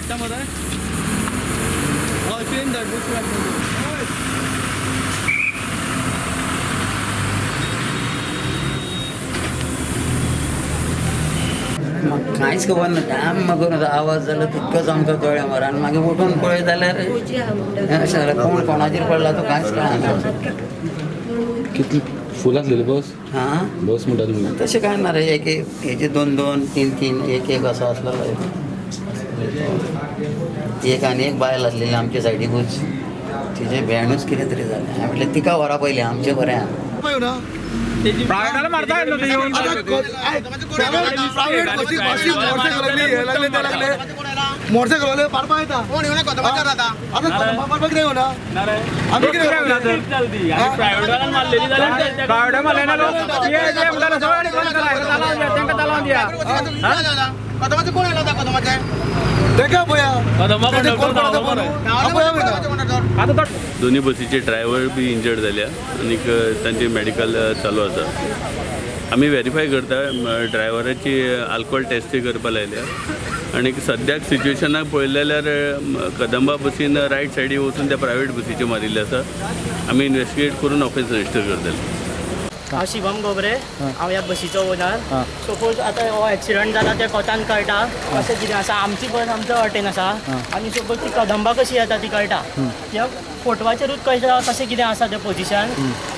धाडटा मरे. हय, क्रेन धाड, बस धाड. म्हाका कांयच खबर ना. ढाम करून आवाज जालो तितकोच आमकां कळ्ळें मरे. आनी मागीर उठून पळयत जाल्यार अशें जालें. कोण कोणाचेर पडला तो कांयच कळना. कितली फूल आसलेली बस? हां. बस म्हणटा तुमी? तशें कांय ना रे. एक एक हेजे दोन दोन तीन तीन एक एक असो आसलेलो. एक आनी एक बायल आसलेली आमच्या सायडीकूच, तिजें भेंडूच कितें तरी जालें. हांवें म्हटलें तिका व्हरा पयलीं, आमचें बरें आहा. प्रायव्हेटाला मारता येतलो ते येऊन. प्रायव्हेट बसी बसी मोटरसायकल लागली, हे लागले, ते लागले, मोटरसायकल लागले, मारपा येता. कोण येवना कदमाचेर जाता. आतां मारपा कितें येवना? आमी कितें प्रायव्हेट वाल्यान मारलेली जाल्यार प्रायव्हेटा मारले ना लोक. ते ते म्हणटाले सगळे बंद करा, हेका तालावन दिया, तेंका तालावन दिया. कदमाचे कोण येयला कदमाचे? तेका पळया. कदंबा तेजे कोण कंडक्टर पडटा धांवलो मरे. पळय. पळया मरे. आता तो दोन्ही बसीचे ड्रायव्हर बी इंजर्ड जाल्या आनीक तांचे मेडिकल चालू आसा. आमी वेरीफाय करता. ड्रायव्हराची आल्कोहोल टेस्टूय करपा लायल्या आनी सद्याक सिच्युएशनाक पळयलें जाल्यार कदंबा बसीन रायट सायडी वचून त्या प्रायवेट बसीचे मारिल्ले आसा. आमी इन्वेस्टिगेट करून ऑफेन्स रजिस्टर करतले. हांव शिवम गोबरे, हांव ह्या बसीचो ओनर. सपोज आतां हो एक्सिडंट जाला तें कोतान कळटा कशें कितें आसा. आमची बस आमच्या वाटेन आसा आनी सपोज ती कदंबा कशी येता ती कळटा. ह्या फोटवाचेरूच कळटा कशें कितें आसा तें पोजिशन.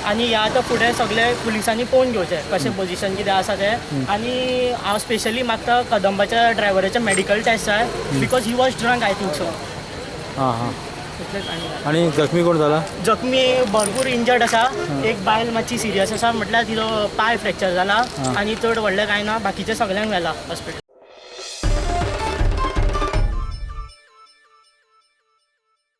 आनी ह्या आतां फुडें सगळें पुलिसांनी पळोवन घेवचें कशें पोजिशन कितें आसा तें. आनी हांव स्पेशली मागता कदंबाच्या ड्रायव्हराचें मेडिकल टेस्ट जाय because he was drunk, I think so. हां हां. इतलेंच. आनी आणि जखमी कोण झाला? जखमी भरपूर इंजर्ड आसा. एक बायल मातशी सिरियस आसा, म्हटल्यार तिजो पांय फ्रॅक्चर जाला आनी चड व्हडलें कांय ना. बाकीचे सगल्यांक व्हेला हॉस्पिटल.